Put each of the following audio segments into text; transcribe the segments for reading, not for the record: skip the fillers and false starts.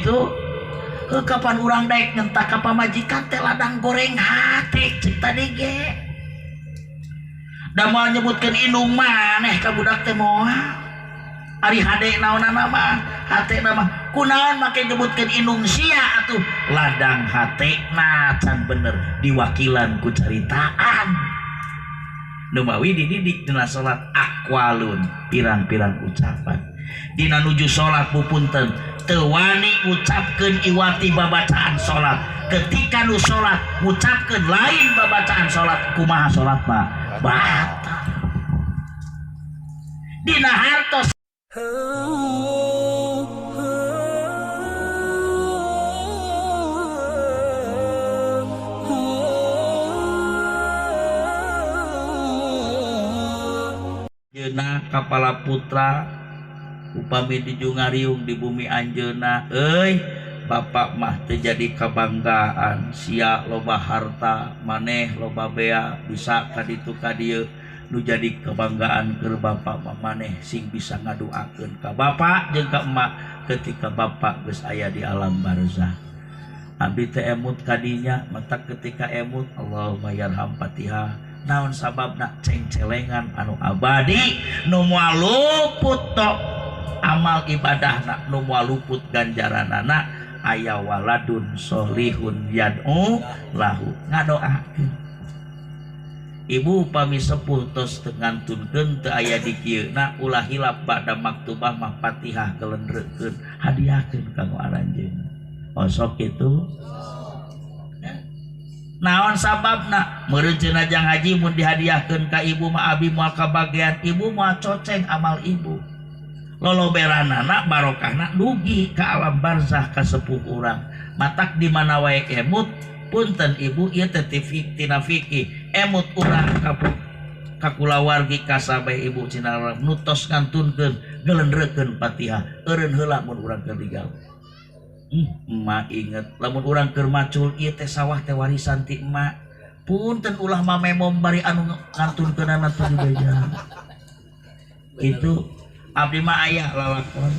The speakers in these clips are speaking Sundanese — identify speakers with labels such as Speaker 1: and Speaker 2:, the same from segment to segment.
Speaker 1: Itu kapan urang daek ngentak ka pamajikan teh ladang goreng hate cek tadi ge. Da moal nyebutkeun indung maneh ka budak teh moal. Ari hade naonana mah, hatena mah kunaon make nyebutkeun indung sia atuh ladang hatena can bener diwakilan ku caritaan. Nu mawi dididik dina salat aqwalun pirang-pirang ucapan. Dina nuju salat pupunten teu wani ngucapkeun iwati babacaan salat. Ketika nu salat ngucapkeun lain babacaan salat kumaha salat mah batal. Dina hartos Anjeunna kapala putra upami dijungariung di bumi anjeunna euy bapak mah teu jadi kabanggaan sia loba harta maneh loba bea bisa ka ditu ka dieu nu jadi kebanggaan keur bapak mah maneh sing bisa ngadoakeun ka bapak jeung ka emak ketika bapak geus aya di alam barzah. Abdi teh emut kadinya matak ketika emut Allahumma yarham Fatihah naon sababna cengcelengan anu abadi nu moal luput tok amal ibadahna nu moal luput ganjaranana aya waladun solihun yad'u lahu ngadoakeun. Ibu upami sepuh tos teu ngantunkeun teu aya di kieuna ulah hilap bada maktubah mah Fatihah gelendrekeun hadiahkeun kanggo aranjeunna. Osok kitu. Naon sababna meureun cenah jang haji mun dihadiahkeun ka ibu mah abi moal kabagean ibu moal coceng amal ibu. Loloberanana barokahna dugi ka alam barzah ka sepuh urang. Matak di mana wae emut punten ibu ieu teh tina fikih emut urang ka kulawargi ka sabe ibu cenah nu tos ngantunkeun gelendrekeun Fatihah eureun heula mun urang keur digawe. Emak inget lamun urang keur macul ieu teh sawah teh warisan ti emak punten ulah mamemom bari anu ngantunkeunana teh dibeja. Itu abdi mah aya lalakon.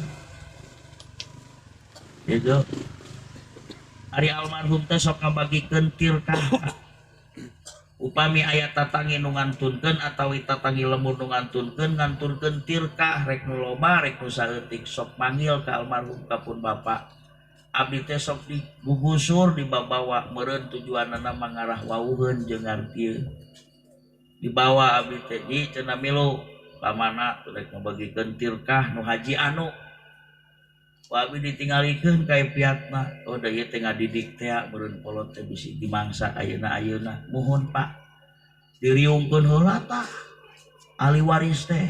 Speaker 1: Itu ari almarhum teh sok ngabagikeun tirkah. Upami aya tatangi nu ngantunkeun atawi tatangi lemur nu ngantunkeun ngantunkeun tirkah rek nu loba rek nu saeutik sok manggil ka almarhum ka pun bapak. Abdi teh sok digugusur dibabawa meureun tujuanana mangarah wawuheun jeung ngartieun. Dibawa abdi teh di cenah milu ka mana rek ngabagikeun tirkah nu haji anu. Ku abdi ditinggalikeun ka piatna. Oh da ieu teh ngadidik teh meureun kolot teh bisi dimangsa ayeuna-ayeuna. Muhun Pak. Diriungkeun heula tah ahli waris teh.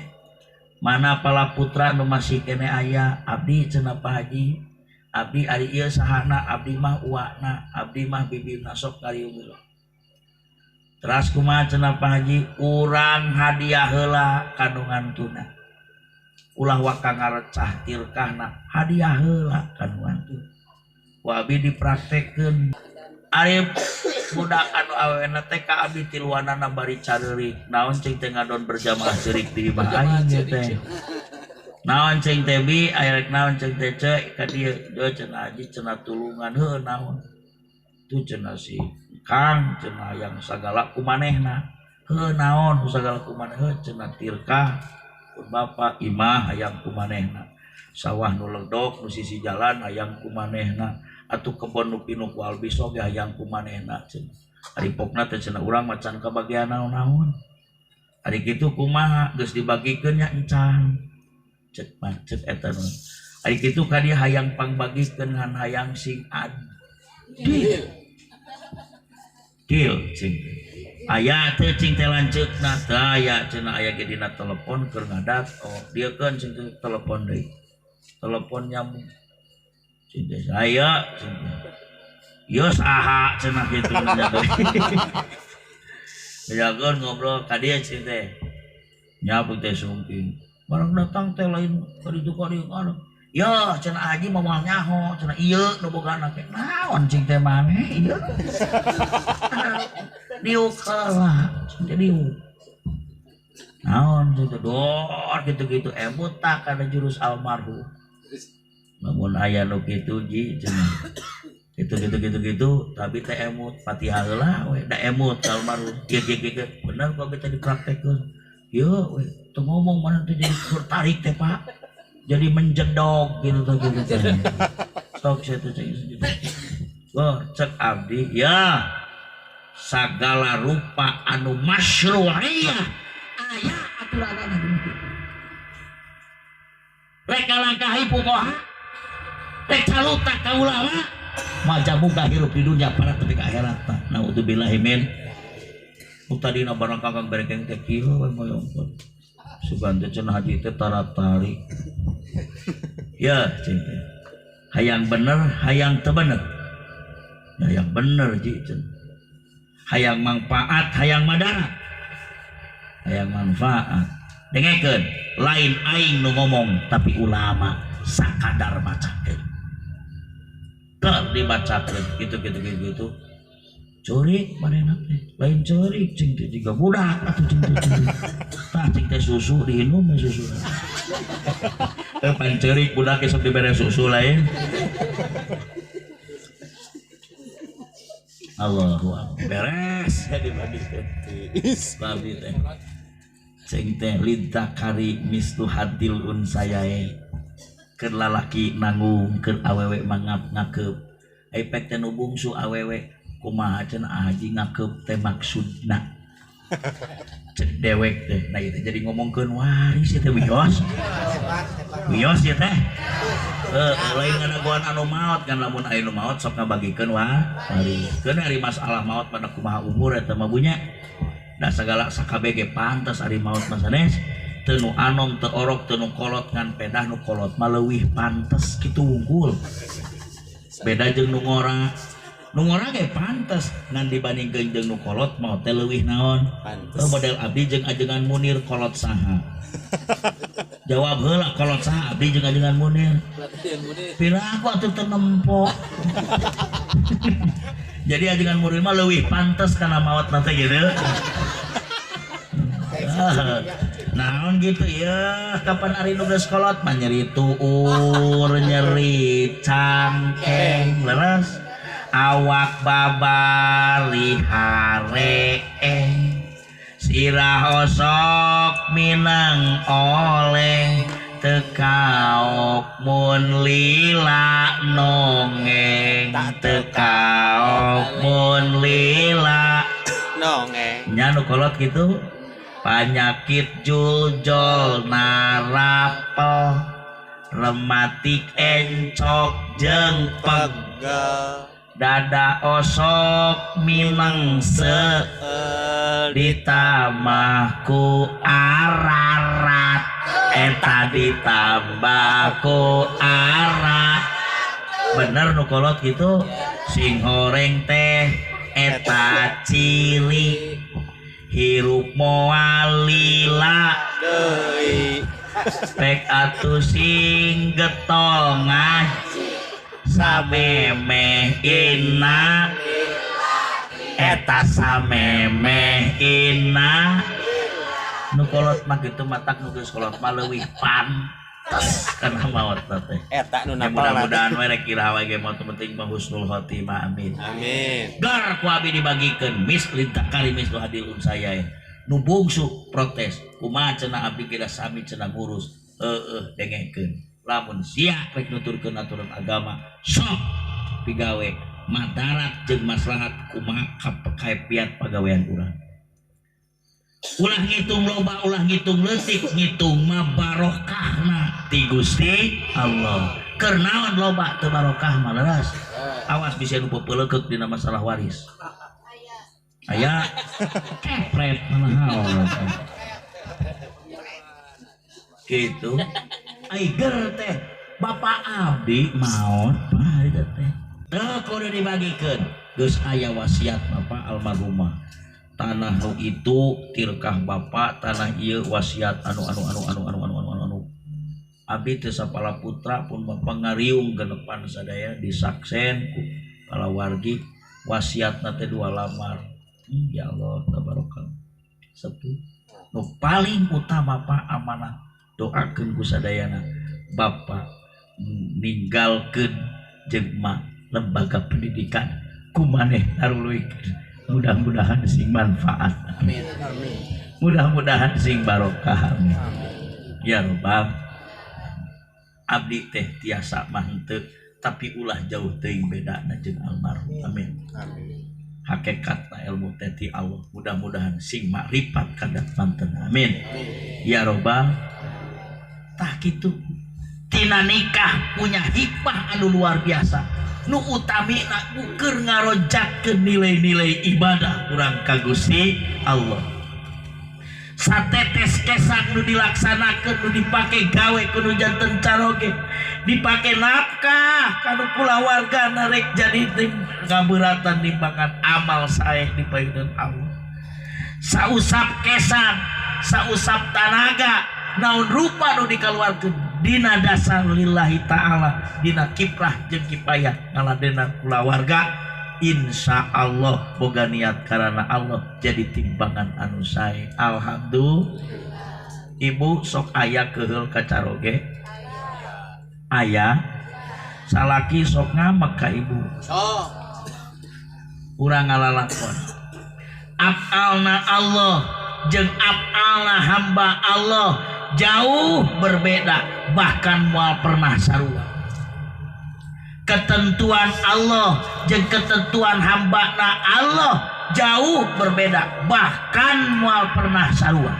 Speaker 1: Mana pala putra nu masih kene aya abdi cenah Pak Haji. Abdi ari ieu sahana abdi mah uakna abdi mah bibirna sok ngariung heula. Teras kumaha cenah Pak Haji urang hadiah heula ka nu ngantuna. Ulah waka ngarecah tirkahna hadiah heula ka nu ngantuna. Ku abdi dipraktekkeun. Ari budak anu awewena teh ka abdi tiluanana bari careurik. Naon cing teh ngadon berjamaah ceurik di imah aing ieu teh. Naon cing teh bi aya rek naon cing teh ceu ka dieu deui cenah haji cenah tulungan heuh naon. Tu cenah si Kang cenah hayang sagala ku manehna. Heuh naon sagala ku maneh heuh cenah tirkah pun bapak imah hayang ku manehna. Sawah nu ledok nu sisi jalan hayang ku manehna. Atuh kebon nu pinuh ku albis oge hayang ku manehna cenah. Ari pokna teh cenah urang mah can kabagean naon-naon. Ari kitu kumaha geus dibagikeun nya encan. Cek mah cek eta nu. Ari kitu ka dia hayang pangbagikeun ngan hayang sing adil. Deal cing. Aya teh cing teh lanceukna teu aya cenah aya ge dina telepon keur ngadat. Oh, dieukeun cing teh telepon deui. Telepon nyambung. Cing teh aya cing teh. Ieu saha cenah kitu nya deui. Bejakeun ngobrol ka dieu cing teh. Nyapu teh sungking. Barang datang teh lain ka ditu ka dieu ka. Yeuh cenah haji mah moal nyaho cenah ieu nu boga anak teh. Naon cing teh maneh ieu. Diuk heula cing teh diuk. Naon cing teh dor kitu-kitu emut tah kana jurus almarhum. Lamun aya nu kitu ji cenah. Gitu gitu gitu gitu tapi teh emut Fatihah heula we da emut almarhum kieu kieu kieu bener kok kita dipraktekkeun. Ieu we teu ngomong mana teh jadi tertarik teh Pak. Jadi menjedok gitu teh gitu teh. Sok saya teh cek. Wah, cek abdi ya sagala rupa anu masyru'iyah aya aturanana. Rek ngalangkahi fuqaha, rek calutak ka ulama, majamuka hirup di dunia para tepi ka akhirat. Naudzubillahi min. Tadina barang kakang berekeng teh kieu we moyongkeun. Sugan teh cenah haji teh taratarik. Ya, cing teh. Hayang bener, hayang teu bener. Hayang bener ji cenah. Hayang manfaat, hayang madarat. Hayang manfaat. Dengekeun, lain aing nu ngomong tapi ulama sakadar macakeun. Keur dibacakeun gitu gitu gitu gitu. Ceurik manehna teh, lain ceurik cing teh jiga budak atuh cing teh. Tah cing teh susu diinum we susu. Teh pan ceurik budak sok dibere susu lain. Allahu akbar. Beres ya dibagikeun. Babi teh. Cing teh lidzakari mislu hadil unsayae. Keur lalaki nanggung, keur awewe mangap ngakeup. Ai pek teh nu bungsu awewe kumaha cenah haji ngakeup teh maksudna. Cek dewek teh. Nah ieu teh jadi ngomongkeun waris ieu teh wios. Wios ieu teh. Lain ngadagoan anu maot kan lamun aya nu maot sok ngabagikeun waris. Keun ari masalah maot pada kumaha umur eta mah bunya. Da sagala sakabeh ge pantes ari maot mah sanes. Teu nu anom teu orok teu nu kolot ngan pedah nu kolot mah leuwih pantes kitu wungkul. Beda jeung nu ngora. Nu ngora ge pantes ngan dibandingkeun jeung nu kolot maot teh leuwih naon? Pantes. Model abdi jeung ajengan Munir kolot saha? Jawab heula kolot saha abdi jeung ajengan Munir. Piraku atuh teu nempo. Jadi ajengan Munir mah leuwih pantes kana maot teh gitu. Naon gitu ya, kapan ari nu geus kolot mah nyeri tuur, nyeri cangkeng, leres awak babari hareeng, sirah osok minang oleng, teu kaok mun lila nongeng, teu kaok mun lila
Speaker 2: nongeng.
Speaker 1: Nya nu kolot gitu. Panyakit juljol narapel rematik encok jeung pegel dada osok mineng seueur ditambah ku ararat eta ditambah ku arat. Bener nu kolot gitu sing horeng teh eta ciri hirup moal lila
Speaker 2: deui
Speaker 1: pek atuh sing getol ngaji samemeh inna eta samemeh inna. Nu kolot mah kitu matak nu geus kolot mah leuwih pantes kana maot teh
Speaker 2: eta nu napal.
Speaker 1: Mudah-mudahan we rek iraha we ge maot penting mah husnul khotimah amin.
Speaker 2: Amin.
Speaker 1: Gar ku abi dibagikeun mis lidzakari mislu hadil unsayain. Nu bungsu protes kumaha cenah abdi kira sami cenah ngurus heueuh dengekeun lamun sia rek nuturkeun aturan agama sok pigawe madarat jeung maslahat kumaha kapiat pagawean urang. Ulah ngitung loba, ulah ngitung leutik, ngitung mah barokahna ti Gusti Allah. Keur naon loba teu barokah mah leres. Awas bisa nu peupeuleukeuk dina masalah waris. Aya kepret manahaon. Gitu. Ai ger teh bapak abdi maot mah harita teh. Teu kudu dibagikeun. Geus aya wasiat bapak almarhumah. Tanah nu itu tirkah bapak, tanah ieu wasiat anu anu anu anu anu anu anu anu. Abdi teu sapala putra pun bapak ngariung genepan sadaya disaksen ku palawargi wasiatna teh dua lamar. Ya Allah tabarokal. Sepuh. Nu paling utama Pak amanah doakeun ku sadayana bapak Ninggalkeun jeung mah lembaga pendidikan kumaneh naruluikeun. Mudah-mudahan sing manfaat.
Speaker 2: Amin. Amin.
Speaker 1: Mudah-mudahan sing barokah. Amin. Ya robbal. Abdi teh tiasa mah henteu tapi ulah jauh teuing bedana jeung almarhum. Amin.
Speaker 2: Amin.
Speaker 1: Hakikatna ilmu teh ti Allah. Mudah-mudahan sing makrifat kadat manten. Amin. Ya robbal. Tah kitu. Tina nikah punya hikmah anu luar biasa. Nu utamina keur ngaronjatkeun nilai-nilai ibadah urang ka Gusti Allah. Satetes kesang nu dilaksanakeun nu dipake gawe kudu janten caroge, dipake nafkah kanu kulawargana rek jadi ngabeuratan nimbangan amal sae di payunan Allah. Sausap kesang, sausap tanaga, naon rupa nu dikaluarkeun dina dasar lillahi ta'ala, dina kiprah jeung kipayah ngaladena kulawarga, insya Allah boga niat karena Allah jadi timbangan anu sae. Alhamdulillah. Ibu sok aya keheul ka caroge, aya salaki sok ngamek ka ibu,
Speaker 2: sok
Speaker 1: urang ngalalakon afalna Allah jeung afalna hamba Allah jauh berbeda, bahkan moal pernah sarua. Ketentuan Allah jeung ketentuan hambana Allah jauh berbeda, bahkan moal pernah sarua.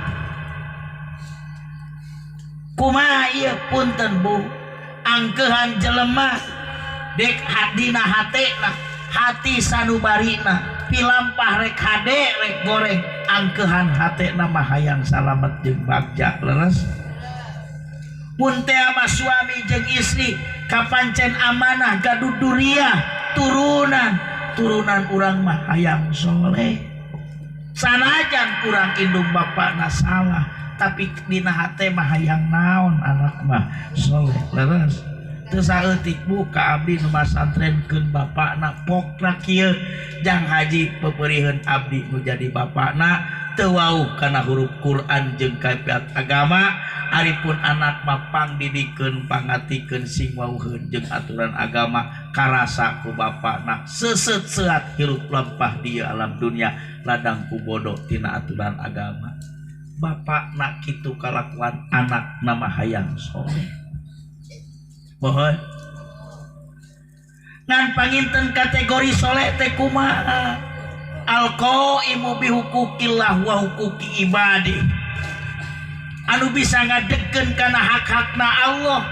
Speaker 1: Kumaha ieu punten bu, angkeuhan jelema dek dina hatena, hati sanubarina, pilampah rek hade rek goreng, angkeuhan hatena mah hayang salamet jeung bagja leres. Mun teh ama suami jeung istri kapancen amanah gaduh duriah turunan, turunan urang mah hayang soleh. Sanajan urang indung bapakna salah, tapi dina hate mah hayang naon anak mah soleh leres. Teu saeutik bu ka abdi nu masantrenkeun bapakna pokna kieu, jang haji peperiheun abdi nu jadi bapakna teu wauh kana huruf Quran jeung kaifiat agama. Aripun anak mah pangdidikeun pangatikeun sing wauheun jeung aturan agama karasa ku bapakna seuseut seat hirup lampah di alam dunia ladang ku bodoh tina aturan agama. Bapakna kitu kalakuan anak nama hayang soleh. Mohon ngan panginten kategori soleh teh kumaha? Alqaimu bihuquqillah wa huquqi ibadi. Anu bisa ngadegkeun kana hak-hakna Allah,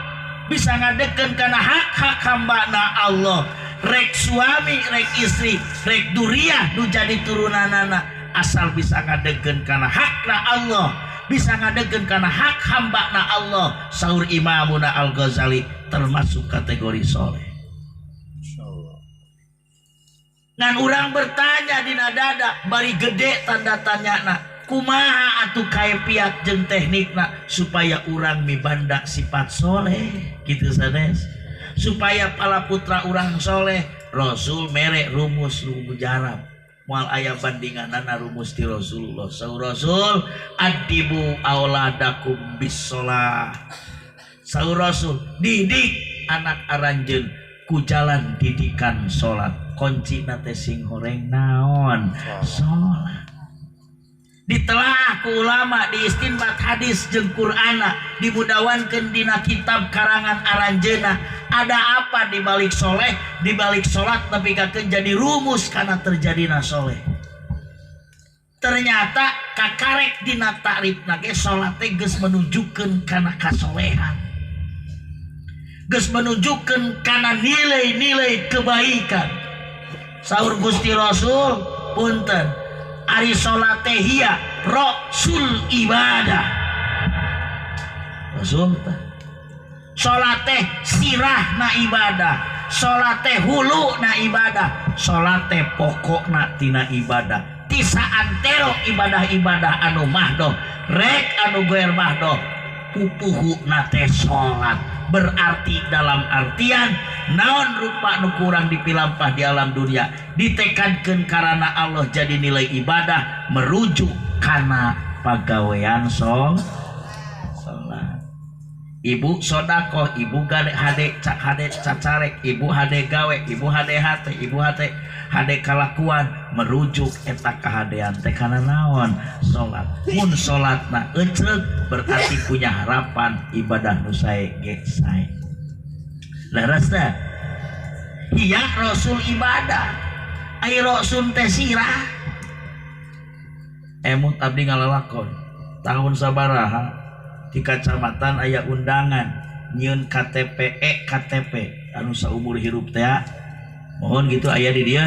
Speaker 1: bisa ngadegkeun kana hak-hak hambana Allah. Rek suami, rek istri, rek duriah nu jadi turunanana, asal bisa ngadegkeun kana hakna Allah, bisa ngadegkeun kana hak hambana Allah. Saur Imamuna Al-Ghazali termasuk kategori soleh. Ngan urang bertanya dina dada bari gede tanda tanyana, kumaha atuh kaifiat jeung teknikna supaya urang mibanda sifat soleh gitu sanes, supaya pala putra urang soleh. Rasul mere rumus mujarab, moal aya bandinganana rumus ti Rasulullah. Saur Rasul adibu auladakum bisolah. Saur Rasul didik anak aranjeun ku jalan didikan salat. Kunci nate sing horeng naon? Salat. Ditelaah ku ulama, diistinbat hadis jeung Qur'ana, dimudawankeun dina kitab karangan aranjeuna. Ada apa di balik soleh, di balik salat nepi ka jadi rumus kana terjadina soleh. Ternyata kakarek dina takrifna ge salat teh geus menunjukkeun kana kasolehan, geus menunjukkeun kana nilai-nilai kebaikan. Saur Gusti Rasul punten, ari salat teh hiya rasul ibadah. Rasul teh salat teh sirahna ibadah, salat teh huluna ibadah, salat teh pokokna tina ibadah. Ti saantero ibadah-ibadah anu mahdoh rek anu goer mahdoh pupuhuna teh salat. Berarti dalam artian naon rupa nu kurang dipilampah di alam dunia ditekadkeun karena Allah jadi nilai ibadah merujuk kana pagawean salat. Ibu sodakoh, ibu gade hade cak hade cacarek, ibu hade gawe, ibu hade hate, ibu hade hade kalakuan merujuk eta kahadean teh kana naon? Salat. Mun salatna ecreg berarti punya harapan ibadah nu sae ge sae. Leres teh? Iya Rasul ibadah. Ai Rasul teh sirah. Emut abdi ngalalakon tahun sabaraha di kacamatan aya undangan nyieun KTP KTP anu saumur hirup teh mohon gitu aya di dieu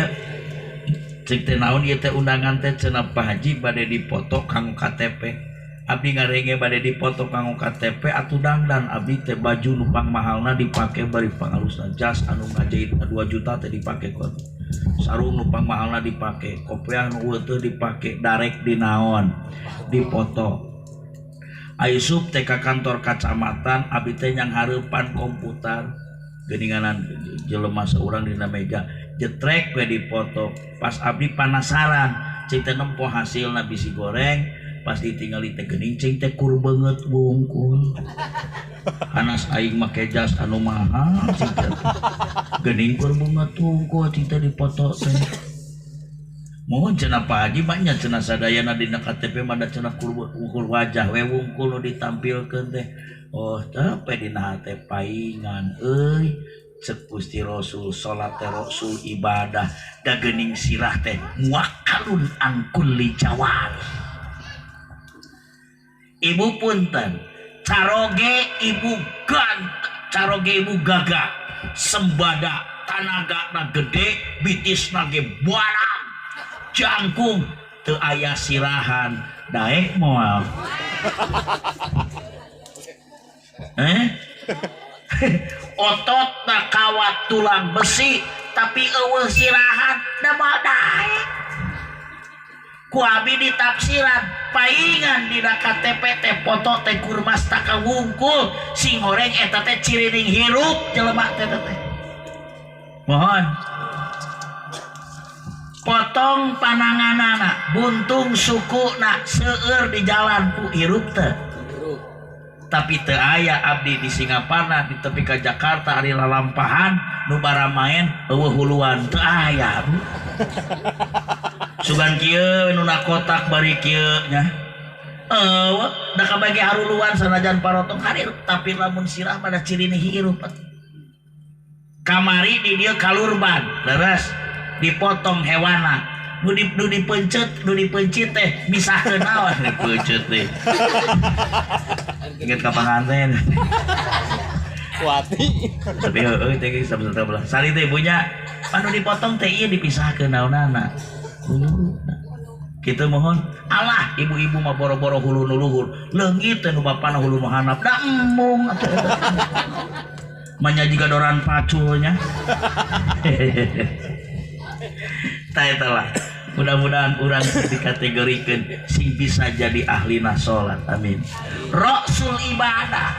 Speaker 1: cek teh naon ieu teh undangan teh cenah Pak Haji bade dipoto kanggo KTP abdi ngarenge bade dipoto kanggo KTP atuh dangdan abdi teh baju nu pangmahalna dipake bari pangalusna jas anu ngajahit 2 juta teh dipake ku sarung nu pangmahalna dipake kopiah nu teu dipake darek di naon dipoto. Aisup teh ka kantor kacamatan abi teh nyang hareupan komputer geuninganan jelema saurang dina meja jetrek we dipoto pas abdi panasaran cing teh nempo hasilna bisi goreng pas ditingali teh geuning cing teh kur beungeut wungkul panas aing make jas anu mahal cing teh geuning kur beungeut wungkul cing teh dipoto teh. Mohon cenah Pak Haji banyak cenah sadayana dina KTP mah da cenah ukur wajah we wungkul nu ditampilkeun teh. Oh teh dina hate paingan euy cek Gusti Rasul salat teh Rasul ibadah da geuning sirah teh muakkalun an kulli jawab. Ibu punten caroge ibu gant caroge ibu gagah sembada tanagana gede bitisna ge buarang jangkung teu aya sirahan daek moal ototna kawat tulang besi tapi eueuh sirahan da moal daek ku abi ditafsiran paingan dina KTP teh foto teh kurmas taka wungkul sing horeng eta teh cirining hirup jelema teh teh mohon potong pananganana buntung sukuna seueur di jalan ku hirup teh tapi teu aya abdi di Singaparna di tepi ka Jakarta ari lalampahan nu baramaen eueuh huluan teu aya bu sugan kieu nu na kotak bari kieu nya eueuh da kabagi haruluan sanajan parotong harir tapi lamun sirah mah da cirine hirup kamari di dieu kalurban leres dipotong hewana nu dipencet nu dipencit teh misahkeun naon dipencet teh inget ka panganten
Speaker 2: Wati
Speaker 1: tapi heueuh teh geus sabelah sari teh punya anu dipotong teh ieu dipisahkeun naonana kitu mohon alah ibu-ibu mah boro-boro hulu nu luhur leungit teh nu bapana hulu nu handap da embung atuh manya jiga doran paculnya. Lah mudah-mudahan urang dikategorikeun sing bisa jadi ahlina salat amin. Rasul ibadah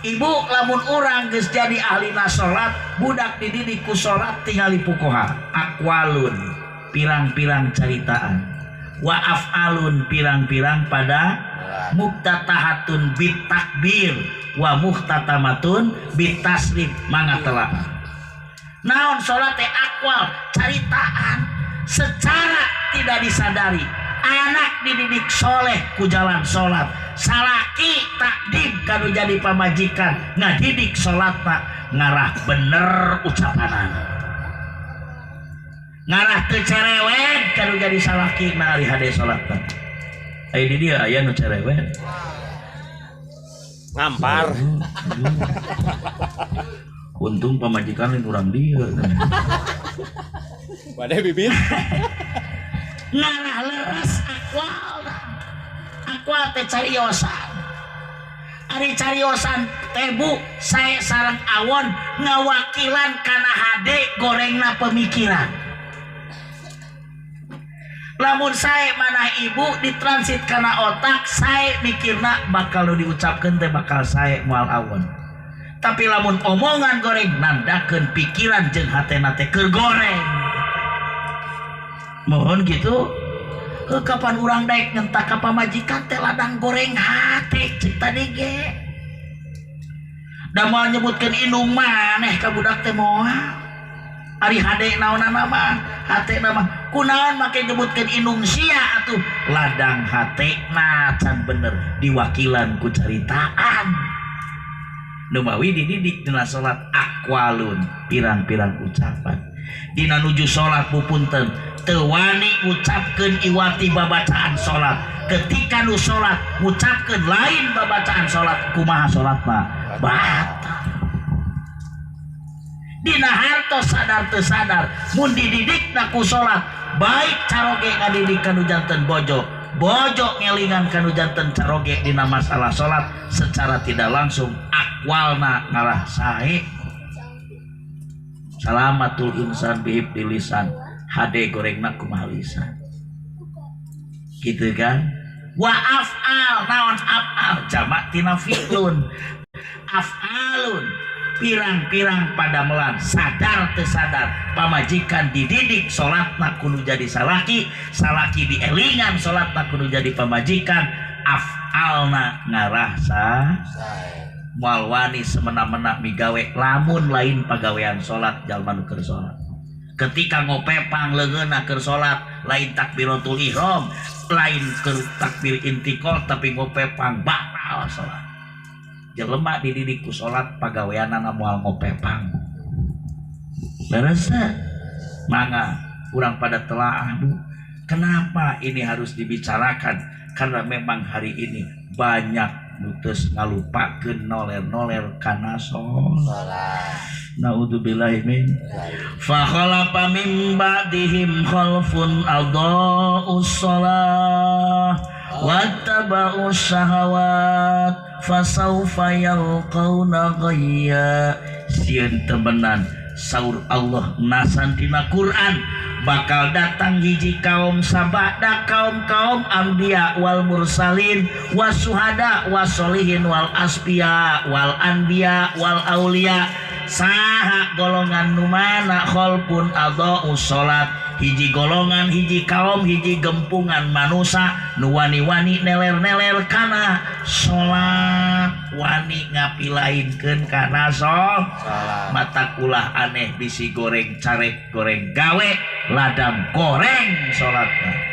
Speaker 1: ibu lamun urang geus jadi ahlina salat budak dididik ku salat tingali pukoha aqwalun pirang-pirang caritaan wa af'alun pirang-pirang pada muktatahatun bitakbir wa muhtatamatun bitaslim mangga telah. Naon salat teh akwal caritaan secara tidak disadari anak dididik soleh ku jalan salat salaki takdim kanu jadi pamajikan ngadidik salatna ngarah bener ucapanana ngarah teu cerewet kanu jadi salaki na ari hade salatna aya di dieu aya nu cerewet
Speaker 2: ngampar.
Speaker 1: Untung pamajikan lain urang dieu.
Speaker 2: Bade bibit.
Speaker 1: Ngarah leres akwal. Akwal teh cariosan. Ari cariosan teh bu sae sareng awon ngawakilan kana hade gorengna pemikiran. Lamun sae manah ibu ditransit kana otak sae mikirna bakal nu diucapkeun teh bakal sae moal awon. Tapi lamun omongan goreng nandakeun pikiran jeung hatena teh keur goreng. Mohon gitu kapan urang daek ngentak ka pamajikan teh ladang goreng hate cek tadi ge. Da moal nyebutkeun indung maneh ka budak teh moal. Ari hade naonana mah, hatena mah kunaon make nyebutkeun indung sia atuh ladang hatena can bener diwakilan ku caritaan. Nu mawi dididik dina salat aqwalun pirang-pirang ucapan. Dina nuju salat pupunten teu wani ngucapkeun iwati babacaan salat. Ketika nu salat ngucapkeun lain babacaan salat kumaha salat mah batal. Dina hartos sadar teu sadar mun dididikna ku salat baik caroge ngadidik kanu janten bojo, bojo ngelingan kanu janten caroge dina masalah salat secara tidak langsung akwalna ngarah sae. Salamatul insan bihibdi lisan, hade gorengna kumaha lisan. Gitu kan? Wa af'al naon af'al jamak tina fi'lun. Af'alun pirang-pirang padamelan sadar teu sadar pamajikan dididik salatna kudu jadi salaki, salaki dielingan salatna kudu jadi pamajikan, af'alna ngarah sa moal wani semena-mena migawe lamun lain pagawean salat jalma nu keur salat. Ketika ngopepang leungeunna keur salat lain takbiratul ihram, lain keur takbir intiqal tapi ngopepang batal salat. Jelema dididik ku salat pagaweanana moal ngopepang. Leres mangga urang pada telaah Bu. Kenapa ini harus dibicarakan? Karena memang hari ini banyak nutus ngalupakeun noler-noler kana salat. Naudzubillahi min fa khalafa min ba'dihim khalfun adha'us shalah wattaba'us syahawat fasawfa yalqauna ghayya. Sieun temenan saur Allah nasan dina Quran bakal datang hiji kaum sabada kaum-kaum anbiya wal mursalin wasuhada wasolihin wal asbiya wal anbiya wal aulia. Saha golongan nu mana kholpun adha'us salat, hiji golongan hiji kaum hiji gempungan manusa nu wani-wani neler-neler kana salat, wani ngapilainkeun kana salat. Mata kulah aneh bisi goreng carek goreng gawe ladang goreng salatna.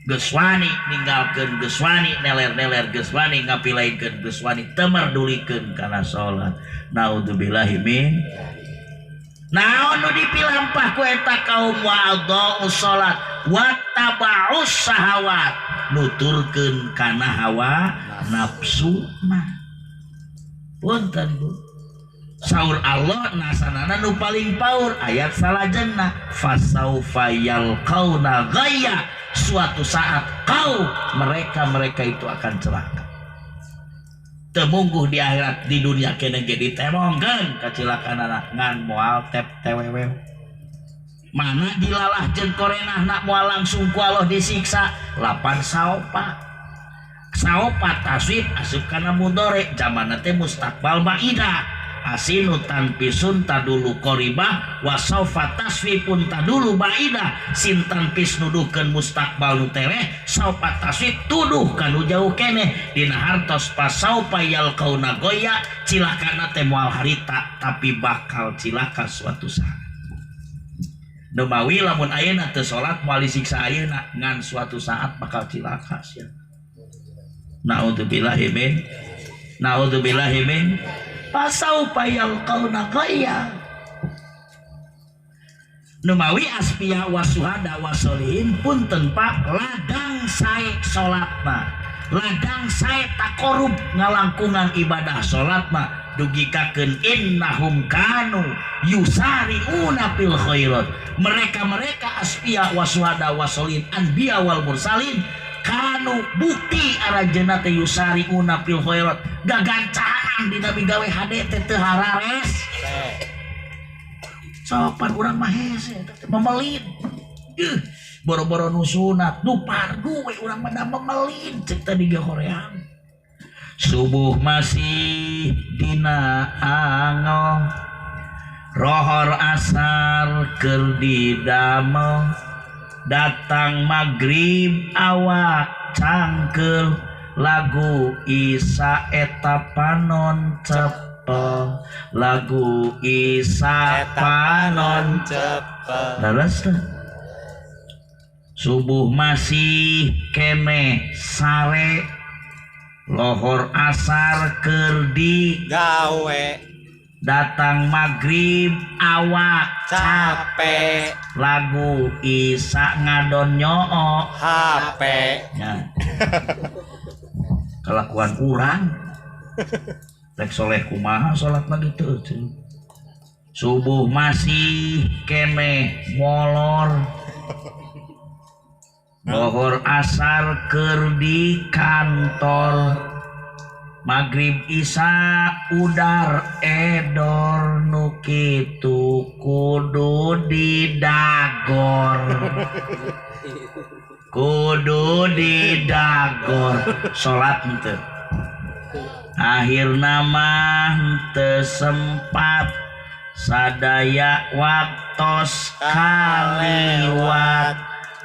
Speaker 1: Geus wani ninggalkeun, geus wani neler-neler, geus wani ngapilainkeun, geus wani teu merdulikeun kana salat. Naudzubillahi min. Naon nu dipilampah ku eta kaum wa adha'us salat wattaba'us syahawat, nuturkeun kana hawa nafsu mah. Punten Bu. Saur Allah nasanana nu paling paur ayat salajengna fasaufa yalqauna ghayya, suatu saat kau mereka-mereka itu akan celaka. Temungguh di akhirat di dunia kene ge ditemongkeun kacilakanana ngan moal tep tewewew. Mana dilalah jeung korenahna moal langsung ku Allah disiksa lapan saopa. Saopa taswib asup kana mudore zamanna teh mustaqbal maidah. Asinu tanpisun tadulu qoribah wasaufa taswipun tadulu baidah. Sin tanpis nuduhkeun mustaqbal nu tereh, saufa taswip tuduh kanu jauh keneh. Dina hartos pasaupa yalqauna goya, cilakana teh moal harita tapi bakal cilaka suatu saat. Nu mawi lamun ayeuna teu salat moal disiksa ayeuna ngan suatu saat bakal cilaka sia. Naudzubillahi min naudzubillahi min pasaupa yalqauna ghayya. Numawi asbiya wasuhada wasolihin punten Pak ladang sae salatna, ladang sae takorup ngalangkungan ibadah salatna dugikakeun innahum kanu yusariuna fil khairat. Mereka-mereka asbiya wasuhada wasolihin anbiya wal mursalin kanu bukti aranjeunna teh yusariuna fil khairat, gagancahan dina migawe hade teh teu harares. Sopan urang mah hese teh memelin. Boro-boro nu sunat nu pardu we urang mah da memelin ceuk tadi ge hoream. Subuh masih dina angel, rohor asar keur didamel, datang maghrib awak cangkel, Lagu Isa eta panon cepel, lagu Isa panon
Speaker 2: cepel.
Speaker 1: Leres teh. Subuh masih keneh sare, lohor asar keur di
Speaker 2: gawe,
Speaker 1: datang maghrib awak
Speaker 2: capek,
Speaker 1: lagu Isa ngadon nyoo
Speaker 2: HP.
Speaker 1: Ya. Kelakuan kurang rek soleh kumaha salat lagi teu. Subuh masih keneh molor, lohor asar keur di kantor, maghrib Isya udar edor, nu kitu kudu didagor, kudu didagor. Salat henteu akhirna mah teu sempat, sadaya waktos kaliwat,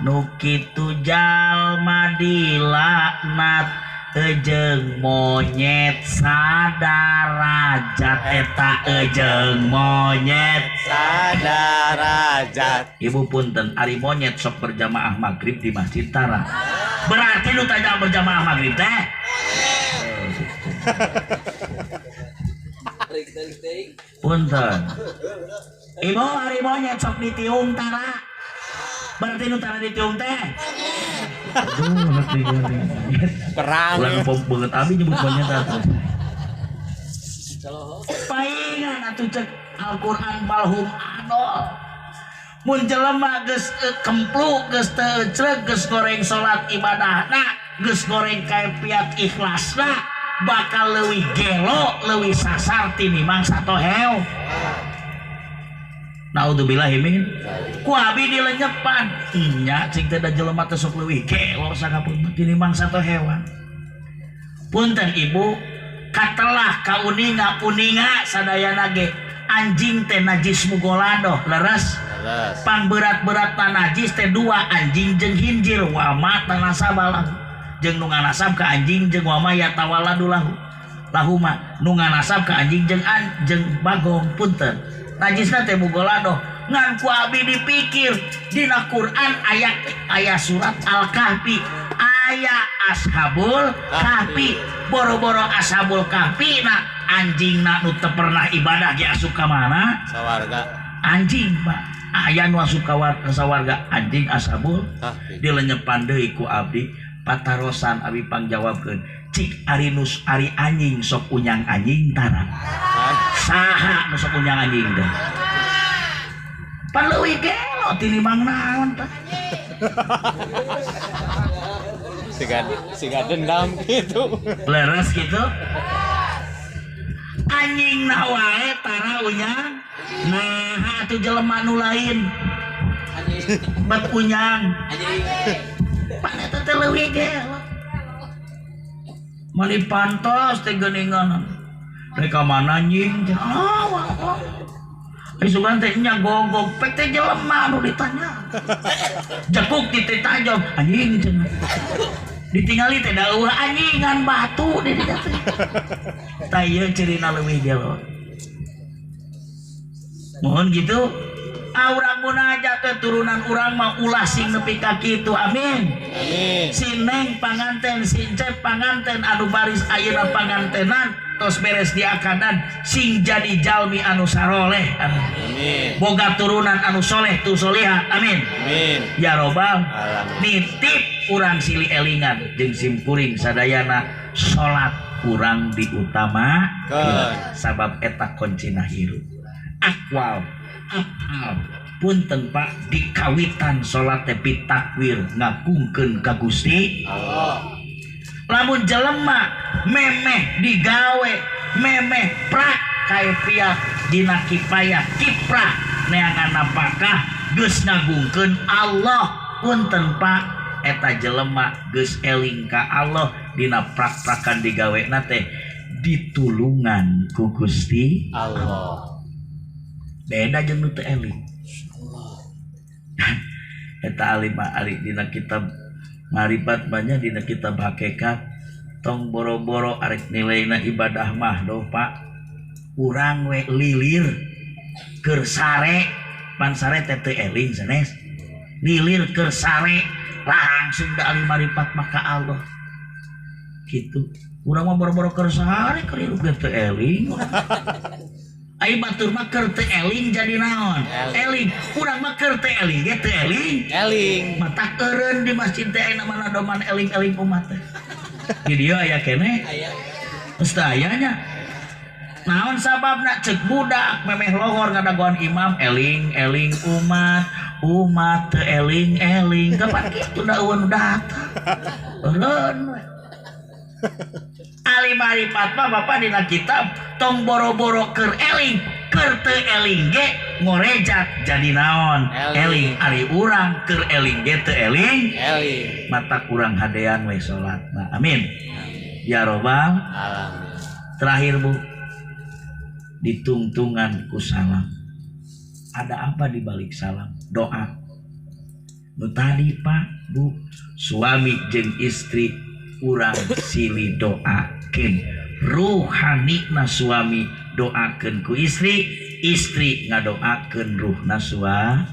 Speaker 1: nu kitu jalma dilaknat, ejeng monyet sadarajat. Eta ejeng monyet
Speaker 2: sadarajat.
Speaker 1: Ibu punten, ari monyet sok berjamaah maghrib di masjid tara. Berarti nu tanya berjamaah maghrib teh. Punten. Ibu ari monyet sok ditiung tara. Berarti nu tara ditiung teh. Aduh, ngerti
Speaker 2: perang.
Speaker 1: Ulah ngepom banget abi nyebut monyet atuh. Paingan atuh cek Al-Qur'an balhum adol. Mun jelema geus kemplu, geus teu ecreg, geus goreng salat ibadahna, geus goreng kaifiat ikhlasna, bakal leuwih gelo, leuwih sasar tinimbang satoheo. Naudzubillahi min. Ku abi dilenyepan. Nya cing teh da jelema teh sok leuwih gelo sakapun tinimbang sato hewan. Punten ibu, katelah kauninga-uninga sadayana ge anjing teh najis mugoladoh, leres. Pang berat-berat najis teh dua, anjing jeung hinjir, wama tanasaba lahu. Jeung nu nganasab ka anjing jeung wama yatawaladu lahu. Lahuma nu nganasab ka anjing jeung jeung bagong. Punten. Najisna teh mugoladoh. Ngan ku abi dipikir dina Quran aya aya surat Al-Kahfi, aya Ashabul Kahfi. Boro-boro Ashabul Kahfi na anjingna nu teu pernah ibadah ge asup ka mana?
Speaker 2: Sawarga.
Speaker 1: Anjing, Pak. Aya nu asup ka sawarga anjing Ashabul Kahfi. Dilenyepan deui ku abdi patarosan abi pangjawabkeun. Cik ari nus ari anjing sok unyang anjing tara. Saha nu sok unyang anjing teh? Pan leuwih gelo tinimbang naon teh.
Speaker 2: Siga dendam gitu.
Speaker 1: Leres gitu. Anjing na wae tara unyang. Nah, atuh jelema nu lain. Bet unyang. Pan eta teh leuwih gelo. Mani pantas teh geuningan. Rek ka mana anjing teh? Ah, wah. Isugan teh nya gogog pek teh jelema nu ditanya. Jekuk di teh tajam anjing cenah. Ditingali teh da eueuh anjingan batu di dinya teh. Tah ieu cirina leuwih gelo. Mohon gitu. Ah urang munajat teh turunan urang mah ulah sing nepi ka kitu. Amin.
Speaker 2: Amin.
Speaker 1: Si Neng panganten, si Cep panganten anu baris ayeuna pangantenan tos beres diakadan sing jadi jalmi anu saroleh.
Speaker 2: Amin.
Speaker 1: Boga turunan anu soleh tu soleha. Amin.
Speaker 2: Amin.
Speaker 1: Ya robbal
Speaker 2: alamin.
Speaker 1: Nitip urang silih elingan jeung simkuring sadayana salat urang diutamakeun sabab eta kuncina hirup. Akwal afal punten Pak dikawitan salat teh pitakwir ngagungkeun ka Gusti
Speaker 2: Allah.
Speaker 1: Lamun jelema memeh digawe memeh prak kaifiat dina kifayah kiprah neangan napakah geus ngagungkeun Allah. Punten Pak eta jelema geus eling ka Allah dina prak-prakan digawena teh ditulungan ku Gusti
Speaker 2: Allah.
Speaker 1: Beda jeung nu teu eling. Eta alim ari dina kitab marifat banyak dina kitab hakikat Tong boro-boro arek nilaina ibadah mah doh Pak. Urang we lilir keur sare, pan sare teh teu eling sanes. Lilir keur sare langsung da ahli maripat maka Allah. Gitu. Urang mah boro-boro keur sare keur hirup ge teu eling. Ai batur mah keur teu eling jadi naon? Eling. Urang mah keur teu eling ge teu eling.
Speaker 2: Eling.
Speaker 1: Matak eureun di masjid teh aya mana doman eling-eling umat teh. Di dieu aya keneh.
Speaker 2: Aya.
Speaker 1: Geus teu aya nya. Naon sababna ceuk budak memeh lohor ngadagoan imam eling-eling umat, umat teu eling-eling. Kapan kitu da eueun nu datang. Eureun we. Ali maripat mah bapak dina kitab tong boro-boro keur eling, keur teu eling ge ngorejat jadi naon? Eling. Ari urang keur eling ge teu eling.
Speaker 2: Eling.
Speaker 1: Mata kurang hadean we salatna. Amin. Ya robbal
Speaker 2: alamin.
Speaker 1: Terakhir Bu, ditungtungan ku salam. Ada apa di balik salam? Doa. Nu tadi Pak, Bu, suami jeung istri urang silih doakeun. Ruhanina suami doakeun ku istri, istri ngadoakeun ruhna suami.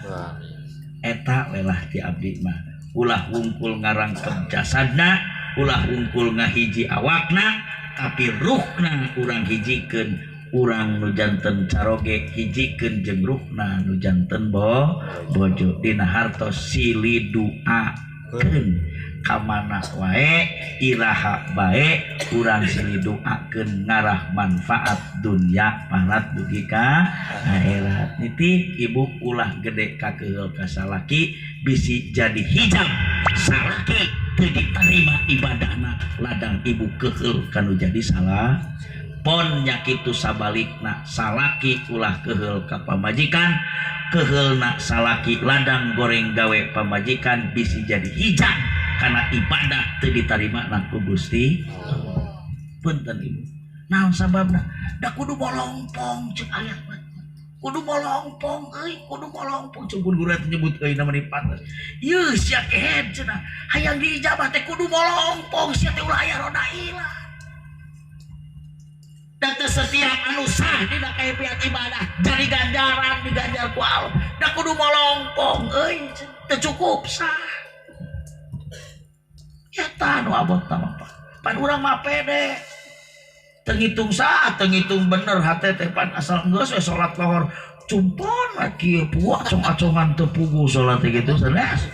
Speaker 1: Eta welah ti abdi mah. Ulah wungkul ngarangkep jasadna, ulah wungkul ngahiji awakna, tapi ruhna urang hijikeun. Urang nu janten caroge hijikeun jeung ruhna nu janten bojo. Dina hartos silih duakeun kamana wae iraha bae urang silih duakeun ngarah manfaat dunya parat dugi ka akhirat. Nitip ibu ulah gede kakeul ka salaki bisi jadi hijab salaki teu diterima ibadahna ladang ibu keheul kanu jadi salah. Pon nyakitu sabalikna salaki ulah keheul ka pamajikan, keheulna salaki ladang goreng gawe pamajikan bisi jadi hijab karena ibadah teu ditarima na ku Gusti. Punten ibu, naon sababna? Da kudu bolongpong ceuk ayat mah. Kudu bolongpong euy, kudu bolongpong ceuk pun guru eta nyebut euy na meni pantes. Yeuh sia kehed cenah, hayang diijabah teh kudu bolongpong sia teh ulah aya roda ilah. Dan setiap anu sah dina kaepian ibadah jadi ganjaran diganjar ku Allah. Da kudu molongpong euy, teu cukup sah. Eta anu abot mah pan urang mah pede. Teu ngitung sah, teu ngitung bener hate teh pan asal geus we salat lohor. Cumpon we kieu puak acong-acongan teu puguh salat teh kitu sanes.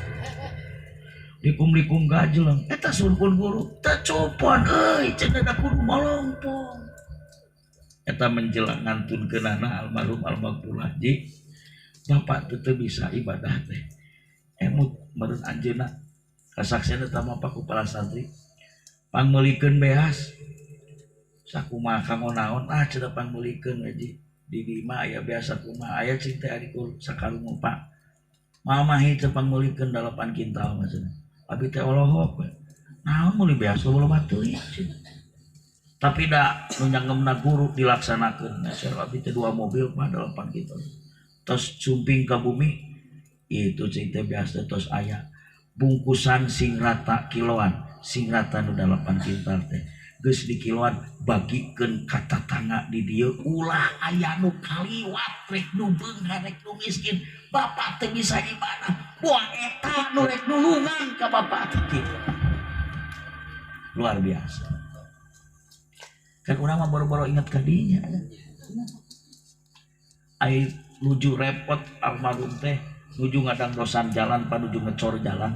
Speaker 1: Likum-likum gajeleng eta surpun guru teu cumpon euy cenah da kudu molongpong. Eta menjelang ngantunkeunana almarhum almaghfurlah ji bapak teu bisa ibadah teh emut meureun anjeunna kasaksian eta mah ku para santri pangmeulikeun beas sakumaha kanggo naon ah cenah pangmeulikeun we ji di di mah aya beas sakumaha aya cing teh ari kur sakarungu Pak mamahi teh pangmeulikeun 8 kintal mah cenah abi teh olohok we naon meuli beas loba-loba teuing cenah. Tapi da nu nyangemna guru dilaksanakeun. Meser abdi teh 2 mobil mah 8 kitu. Tos sumping ka bumi itu cing teh biasa tos aya bungkusan sing rata kiloan, sing rata nu 8 kintal teh. Geus di kiloan bagikeun ka tatangga di dieu ulah aya nu kaliwat rek nu beunghar rek nu miskin. Bapak teh bisa ibadah. Buah eta nu rek nulungan ka bapak teh kitu. Luar biasa. Kan urang mah boro-boro ingat ka dinya. Ai nuju repot almarhum teh nuju ngadangdosan jalan panuju ngecor jalan.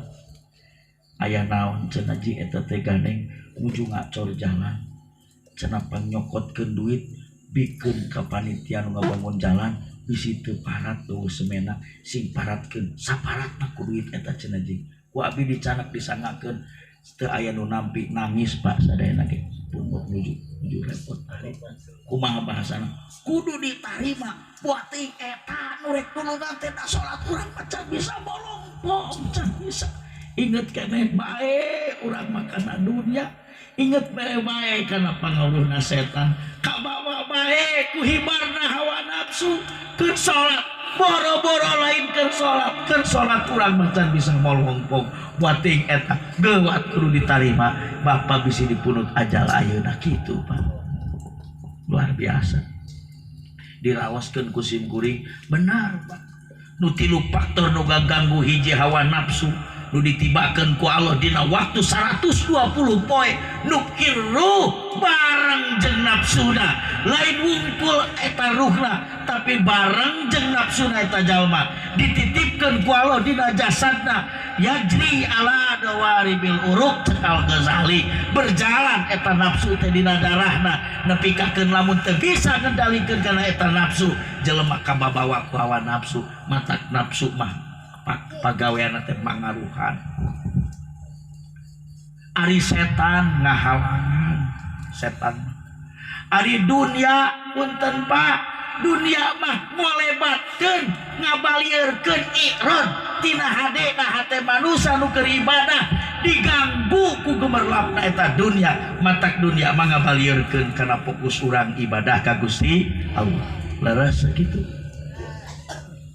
Speaker 1: Aya naon cenah ji eta teh gandeng nuju ngacor jalan. Cenah pangnyokotkeun duit bikeun ka panitia nu ngabangun jalan bisi teu parat eueuh semena sing paratkeun saparatna ku duit eta cenah ji. Ku abi dicanak disangakeun teu aya nu nampi nangis Pak sadayana ge pun nuju repot kumaha bahasana kudu ditarima buat teuing eta nu rek nulungan teh da salat urang mah can bisa bolongpong can bisa inget keneh bae urang mah kana dunya inget bae bae kana pangaruhna setan kabawa bae ku hibarna hawa nafsu keur salat boro-boro lain keur salat urang mah can bisa molongpong Buating eta geuwat kudu ditarima bapak bisi dipunut ajal ayeuna kitu Pak. Luar biasa. Dirawaskeun ku sim kuring benar Pak. Nu tilu faktor nu ganggu hiji hawa nafsu nu ditibakeun ku Allah dina waktu 120 poe nu kiruh bareng jeung nafsuna lain wungkul eta ruhna tapi bareng jeung nafsuna eta jalma dititipkeun ku Allah dina jasadna yajri ala dawaribil uruk cek Al-Ghazali berjalan eta nafsu teh dina darahna nepikakeun lamun teu bisa ngendalikeun kana eta nafsu jelema kababawa ku hawa nafsu matak nafsu mah pagawean teh mangaruhan. Ari setan ngahalangan setan. Ari dunia punten Pak, dunia mah ngolebatkeun ngabalieurkeun i'rad tina hadena hate manusia nu keur ibadah diganggu ku gemerlapna eta dunia, matak dunia mah ngabalieurkeun kana fokus urang ibadah ka Gusti Allah. Leres sakitu.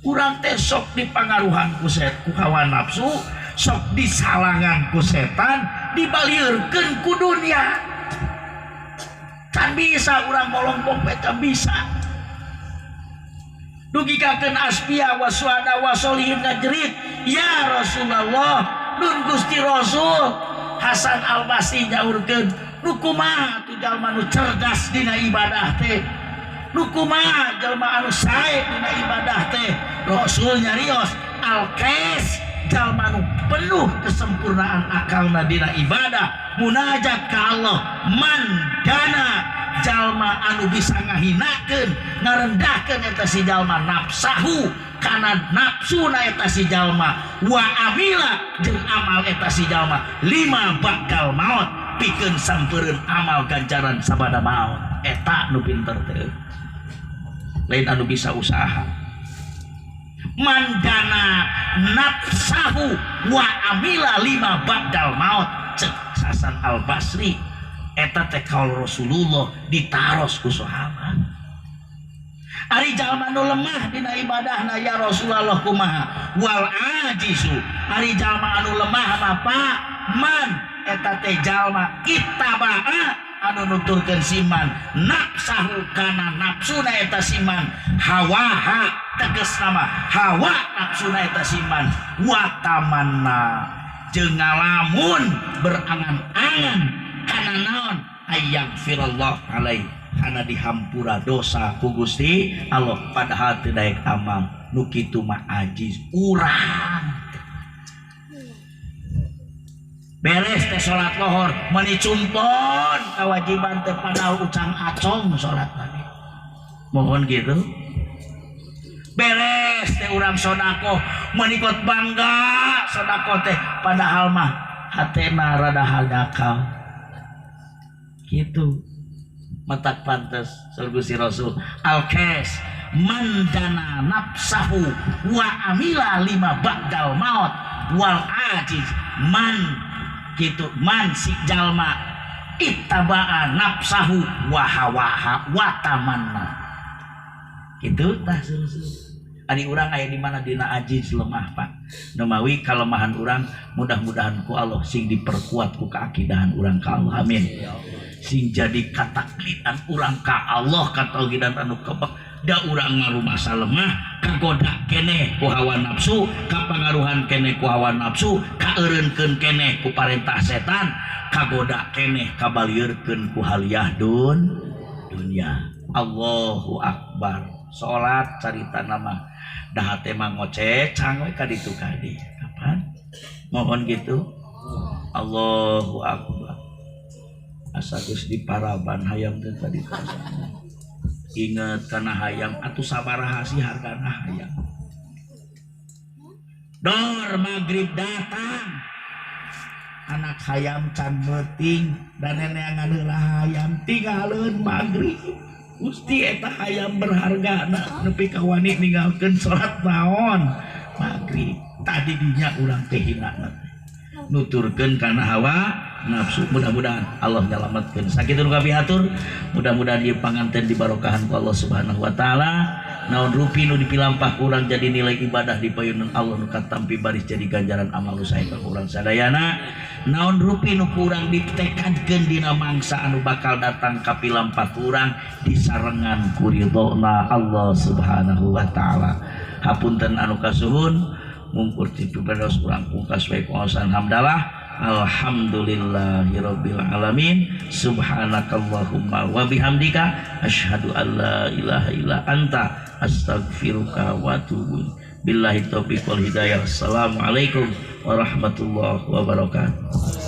Speaker 1: Urang teh sok dipangaruhan ku ku hawa nafsu, sok disalangan ku setan, dibalieurkeun ku dunia. Can bisa urang molongkong teh can bisa. Dugikakeun asbiya waswada wasolihin ngajerit, ya Rasulullah, nun Gusti Rasul. Hasan Al-Basri nyaurkeun, nu kumaha tu jalma nu cerdas dina ibadah teh? Nu kumaha jalma anu sae dina ibadah teh? Rasul nyarios al-qais jalma nu penuh kesempurnaan akalna dina ibadah munajat ka Allah mandana jalma anu bisa ngahinakeun ngarendahkeun eta si jalma nafsahu kana nafsuna eta si jalma wa amila jeung amal eta si jalma lima bakal maot pikeun sampeureun amal ganjaran sabada maot eta nu pinter teh lain anu bisa usaha mandana nafsahu wa amila lima ba'dal maut cek Hasan Al Basri eta teh kaul Rasulullah ditaros ku sahabat. Ari jalma nu lemah dina ibadahna ya Rasulullah kumaha wal ajizu ari jalma anu lemah mah Pak man eta teh jalma ittabaa anu nuturkeun siman nafsahu kana nafsuna eta siman hawaha tegas nama hawa nafsuna eta siman wa tamanna jeung ngalamun berangan-angan kana naon ayang firallah alaihi kana dihampura dosa ku Gusti Allah padahal teu daek amal nu kitu mah ajiz urang. Beres teh salat lohor meuni cumpon kewajiban teh padahal ucang acong salat tadi mohon gitu. Beres teh urang sodakoh menikot bangga sodakoh teh padahal mah hatena rada hadakal gitu matak pantes saur Gusti Rasul al-qais mandana nafsahu wa amila lima ba'dal maut wal ajiz man gitu man si jalma ittabaa nafsahu wa hawaha wa tamanna gitu tah seru-seru. Ari urang aya di mana dina ajiz lemah Pak. Nemawi kalemahan urang mudah-mudahan ku Allah sing diperkuat ku keakidahan urang ka Allah amin. Sing jadi kataklidan urang ka Allah katauhidan anu kebek da urang ngarumasa lemah kagoda keneh ku hawa nafsu kapangaruhan keneh ku hawa nafsu kaeureunkeun keneh ku parentah setan kagoda keneh kabalieurkeun ku haliah dunya. Allahu akbar. Salat carita nama dah teh mah ngoceh cang we ka ditu ka dieu kapan mohon gitu. Allahu akbar. Asa geus diparaban hayam teh tadi inget kana hayam atuh sabaraha sih hargana hayam. Dor maghrib datang anak hayam can meuting dan neneangan heula hayam tinggalkeun maghrib. Gusti eta hayam berharga nepi ka wani ninggalkeun salat naon maghrib. Tadi dinya urang teh hina nuturkeun kana hawa nafsu. Mudah-mudahan Allah nyalametkeun. Sakitu nu kapihatur, mudah-mudahan ieu panganten dibarokahan ku Allah Subhanahu wa taala. Naon rupi nu dipilampah kurang jadi nilai ibadah di payunan Allah nu katampi baris jadi ganjaran amal nu sae ka urang sadayana. Naon rupi nu kurang ditekadkeun dina mangsa anu bakal datang kapilampah kurang disarengan ku ridhona Allah Subhanahu wa taala. Hapunten anu kasuhun mungkur ti pipados urang pungkas wae ku aosan hamdalah. Alhamdulillahirabbil alamin. Subhanakallahumma wa bihamdika asyhadu an la ilaha illa anta astaghfiruka wa atubu ilaik. Billahi taufiq wal hidayah. Assalamualaikum warahmatullahi wabarakatuh.